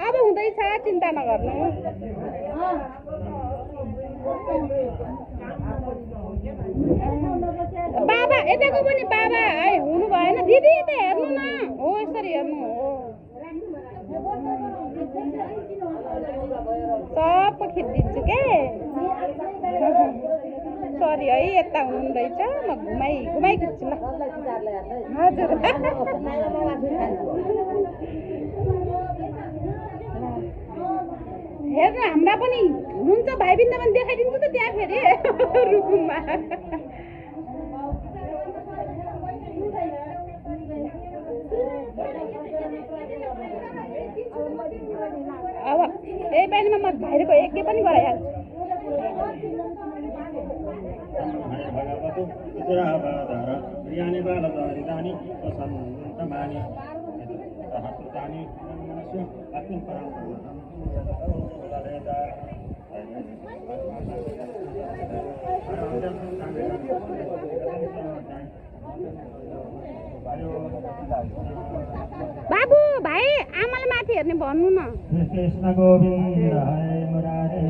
अब हुँदैछ, चिन्ता नगर्नु। बाबा यताको पनि बाबा हुनु भएन। दिदी यता हेर्नु न। हो यसरी हेर्नु हो। सब खिचिदिन्छु के। सरी है, यता हुँदैछ। म घुमाइ खिच्छु ल। हजुर हेर्नु, हाम्रा पनि हुनुहुन्छ। भाइबिन्द पनि देखाइदिन्छु त त्यहाँ फेरि रुकुममा। अब यही पालिमा म भाइको एकै पनि गराइहाल्छु। बाबु भाइ आमाले माथि हेर्ने भन्नु न। कृष्ण गोविन्द हरे मुरारे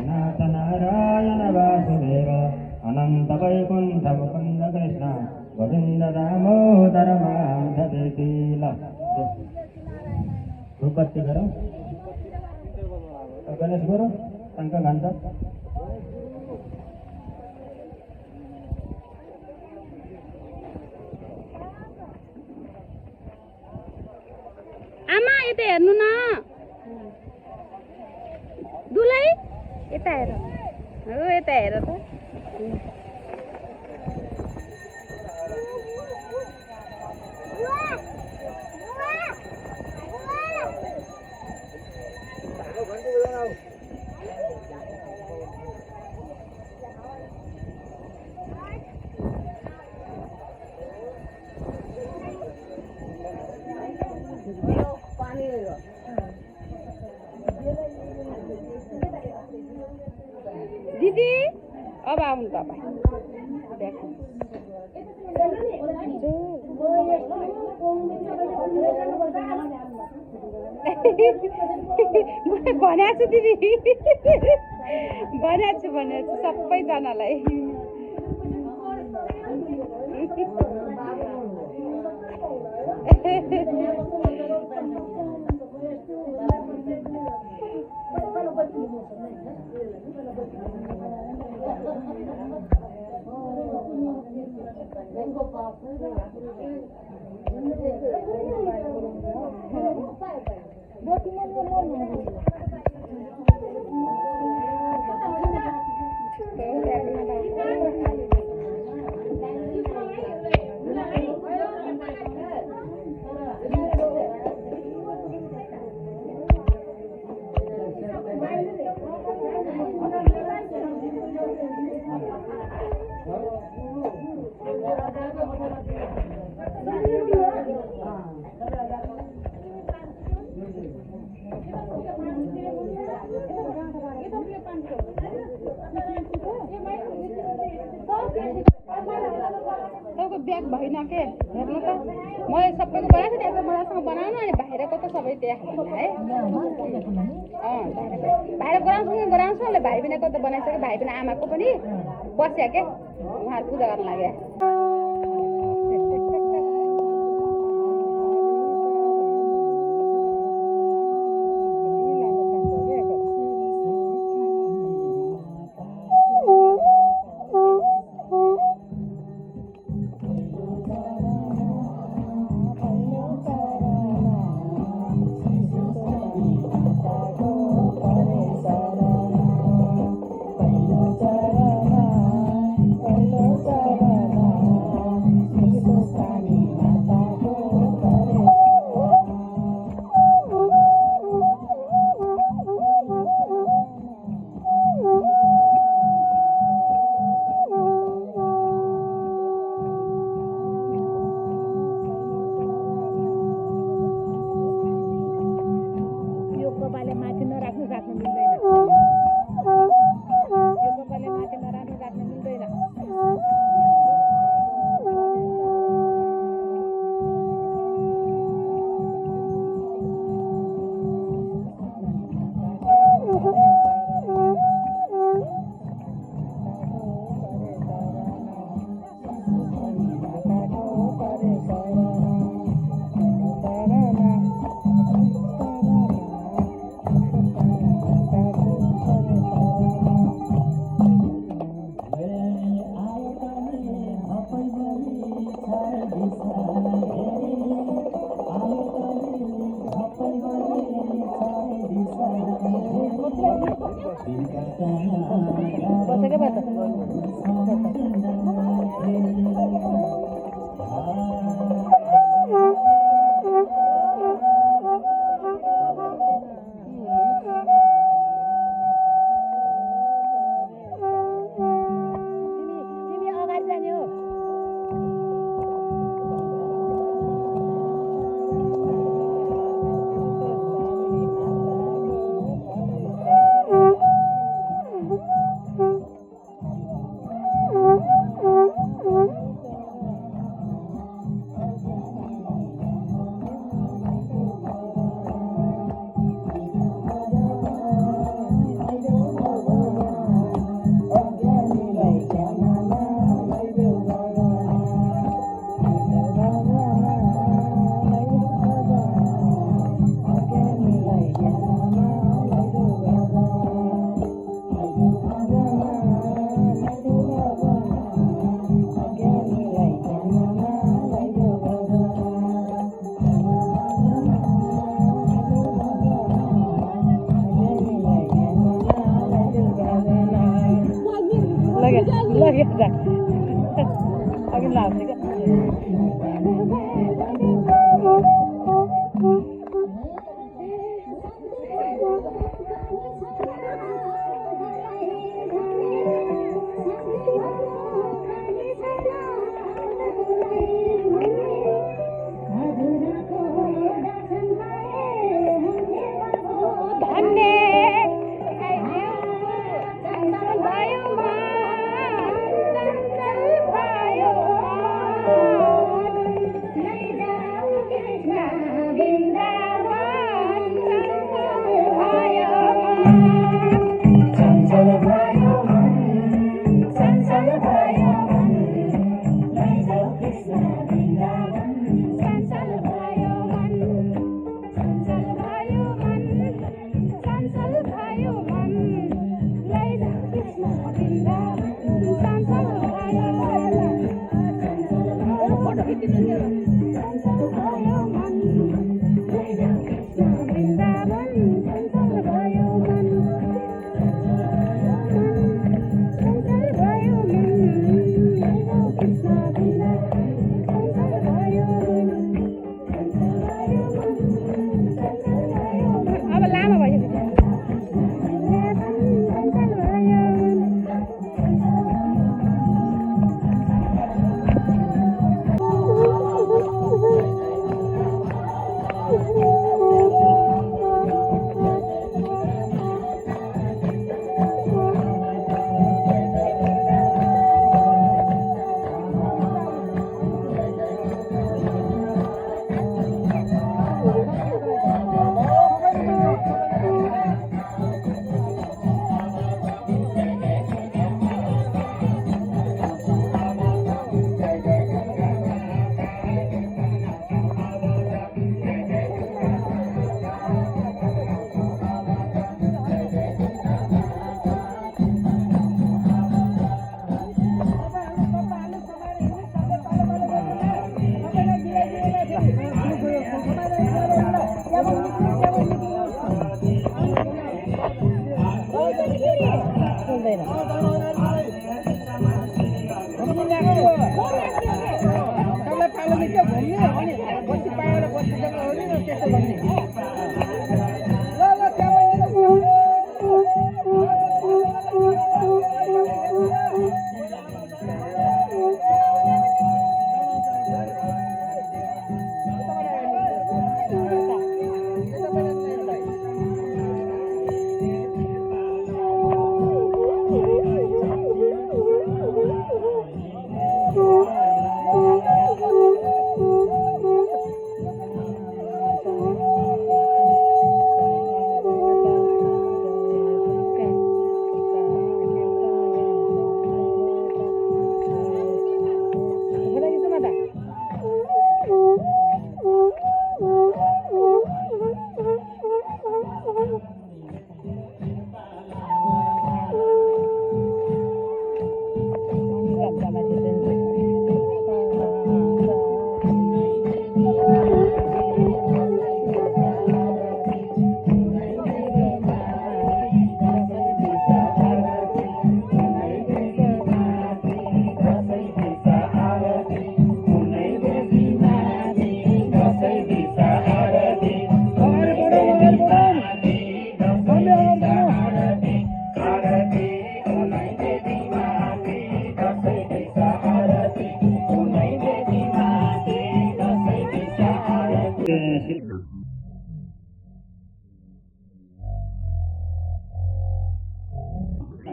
नाथ नारायण वासुदेव अनन्त वैकुण्ठ मुकुन्द कृष्ण गोविन्द दामोदर माधवेति। ल धूपबत्ती गरौँ। गणेश गुरु शङ्ख घण्ट। आमा यता हेर्नु न। दुलै यता हेर। हो यता हेर त। दिदी अब आउनु तपाईँ। भनेको छु दिदी, भनेको छु सबैजनालाई। तपाईँको ब्याग भएन के हेर्नु त। मैले सबैको बनाएको थिएँ। मलासँग बनाउनु अनि बाहिरको त सबै त्यहाँ है। बाहिर गराउँछु अहिले। भाइ बिनाको त बनाइसक्यो। भाइ बिना आमाको पनि बस्या के, उहाँहरू पूजा गर्न लाग्यो। बसेकै बस तिमी अगाडि जाने हो लगे जा अघि लाग्छ क्या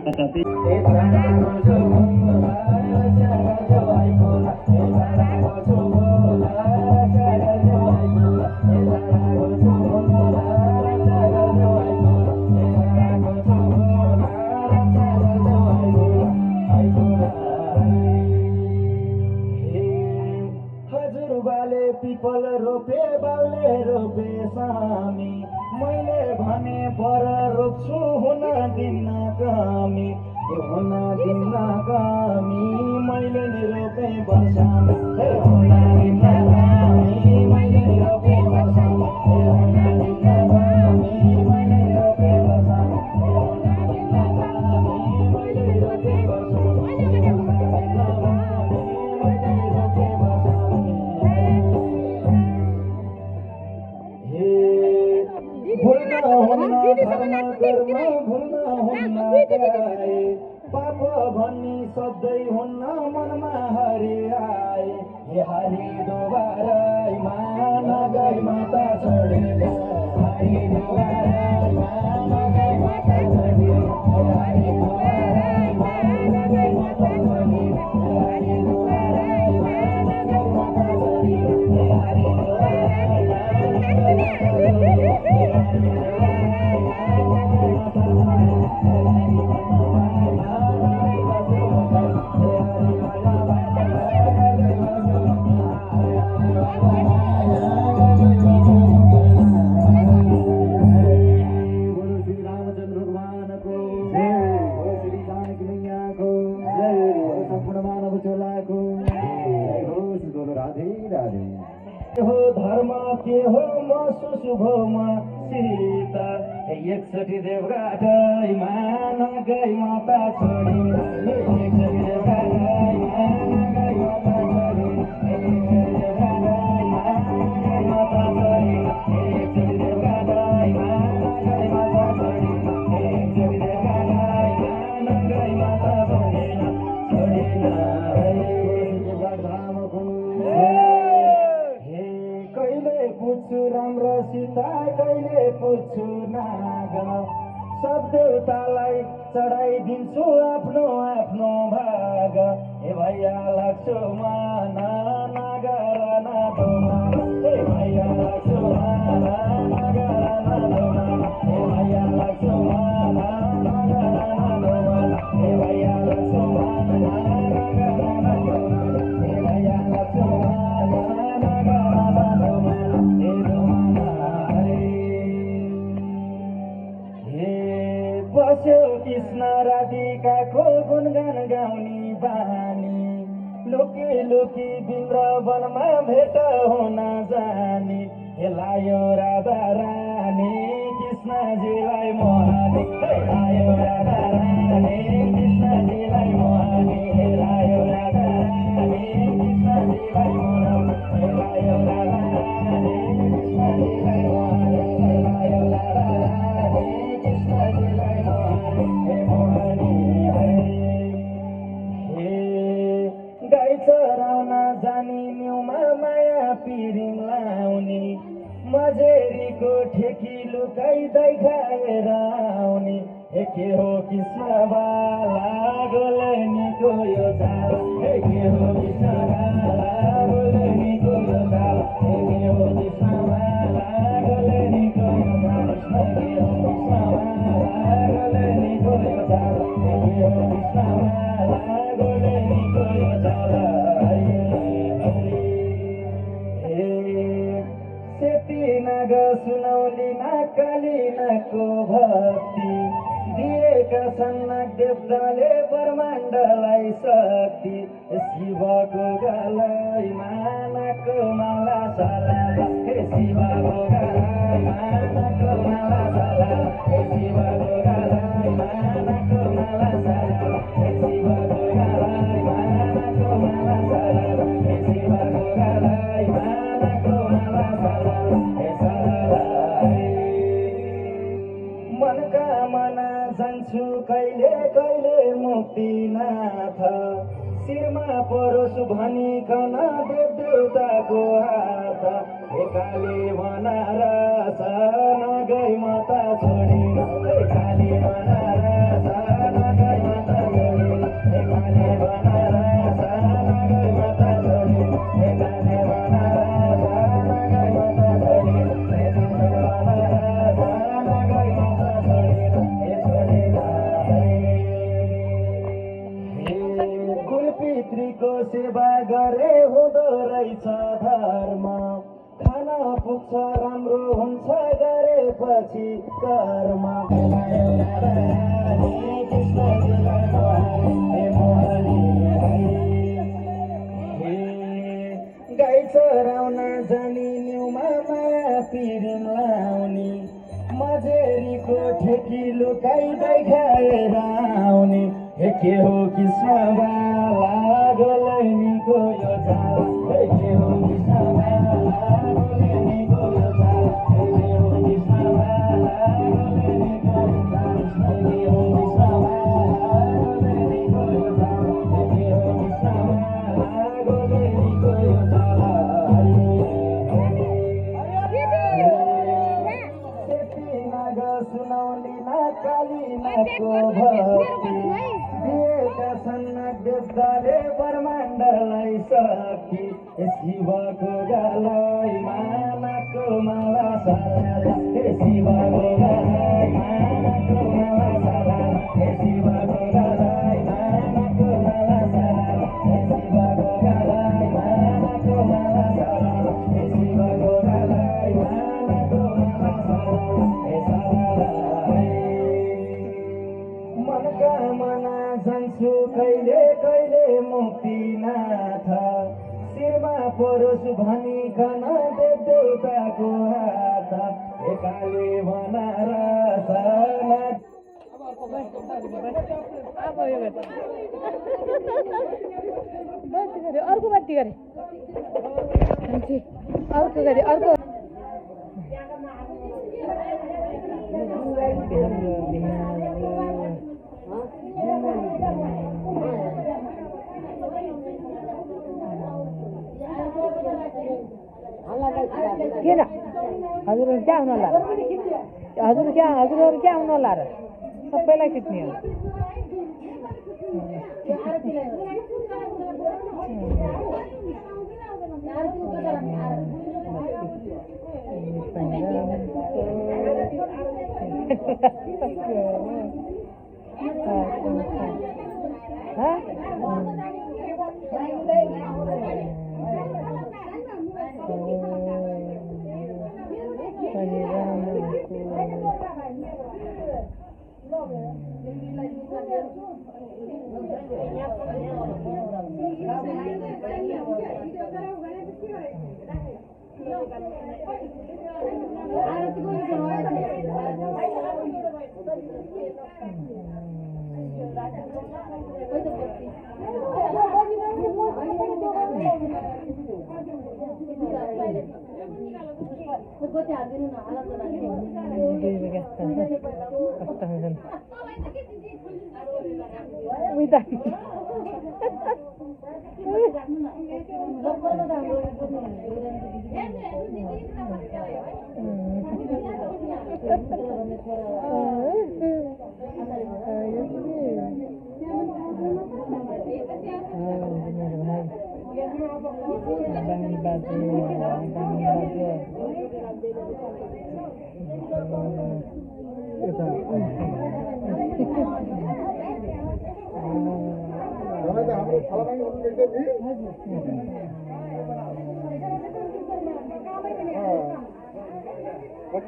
तथापि हजुरबाले पिपल रोपे बाउले रोपे सामी मैले भने पर रोप्छु हुन दिन्न कमी हुन दिन्न कमी मैले नि रोपे वर्षामी हुन दिन्न कमी मैले नि रोपे वर्षामी हुन दिन्न कमी मैले नि रोपे वर्षामी हुन दिन्न कमी मैले नि रोपे पाप भन्ने सधैँ हुन्न मनमा हरिआए हे हरि दोबारैमा नगई माता छोडेर हरि दोबारैमा नगई माता छोडेर हरि दोबारैमा नगई माता छोडेर हरि दोबारैमा नगई माता छोडेर हरि हो धर्म के हो म सुशुभमा सीता 61 देवघाटैमा नगई माता छोडेर 61 देवघाटैमा नगई माता छोडेर 61 देवघाटैमा नगई माता छोडेर 61 देवघाटैमा नगई माता छोडेर 61 देवघाटैमा नगई माता छोडेर कहिले पुछु राम्रो सीता कहिले पुछु नाग सब देवतालाई चढाइदिन्छु आफ्नो आफ्नो भाग हे भैया लाग्छु माना नगर नदोमा हे भैया लाग्छु माना नगर नदोमा हे भैया लाग्छु माना नगर नदोमा हे भैया लाग्छु माना नगर नदोमा हे भैया लाग्छु माना नगर नदोमा हे दोमा बस्यो कृष्ण राधिकाको गुणगान गाउने बानी लुकी लुकी वृन्दावनमा भेट हुन जाने हेलायो राधा रानी कृष्णजीलाई मोहनी हेलायो राधा रानी कृष्णजीलाई मोहनी हेलायो राधा रानी कृष्णजीलाई मोहनी हेलायो राधा रानी कृष्णजीलाई मोहनी हेलायो राधा रानी कृष्णजीलाई गाई चराउन जानी न्युमा माया पिरिङ लाउने मजेरीको ठेकी लुकाइदै खाएर आउने के हो कृष्ण बाला गोलनीको यो चाल के हो कृष्ण बाला गोलनीको यो चाल के हो कृष्ण बाला गोलनीको यो चाल के हो कृष्ण बाला गोलनीको यो चाल के हो कृष्ण बाला गोलनीको यो चाल सेती नाग सुनौली नाकाली नाको भक्ति दिएका छन् देवताले ब्रह्माण्डलाई शक्ति शिवको गलैमा नाको माला साला हे शिवको गलैमा नाको माला साला हे शिवको गलैमा नाको माला साला हे शिवको गलैमा नाको माला साला हे शिवको गलैमा नाको माला साला हे साला मनका मना जान्छु कहिले कहिले मुक्तिनाथ शिरमा परोसु भनिकन देवदेवताको हात एकाले बनारस नगई माता छोडेर एकाले बनारस नगई पछि कर्म कृष्णजीलाई दोहाई मोहनी गाई चराउन जानी न्युमा माया पिरिन लाउने मजेरीको ठेकी लुकाइदै खाएर आउने हे के हो कृष्ण बाला गोलैनीको यो झाल हे के हो कृष्ण बाला गोलैनीको यो झाल हे के हो कृष्ण बाला गोलैनीको यो झाल हे के हो कृष्ण बाला गोलैनीको यो झाल हे के हो कृष्ण बाला गोलैनीको यो झाल सुनाउने कालीनाको भक्ति दिएका छन् देवताले ब्रह्माण्डलाई शक्ति शिवको गालाई मानाको माला साला हे शिवको गालाई मानाको माला साला हे शिवको गालाई मानाको माला साला हे शिवको गालाई मानाको माला साला हे शिवको गालाई मानाको माला साला हे साला मनका मना जान्छु कहिले कहिले मुक्तिनाथ शिरमा परोस् भनिकन देवताको हात एकाले बनार अर्को बाती गरे अर्को गरे अर्को किन हजुरहरू क्या आउनु होला हजुरहरू क्या आउनु होला र सबैलाई खिच्ने हो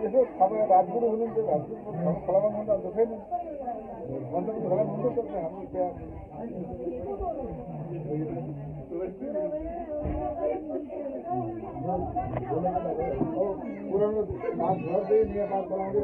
यसो तपाईँ राजगुरु हुनुहुन्छ राजगुरु फलामा हुन्छ अन्त छैन मन्दिरको फलामा हुन्छ हाम्रो त्यहाँ पुरानो नाच गर्दै नयाँ नाच बनाउँदै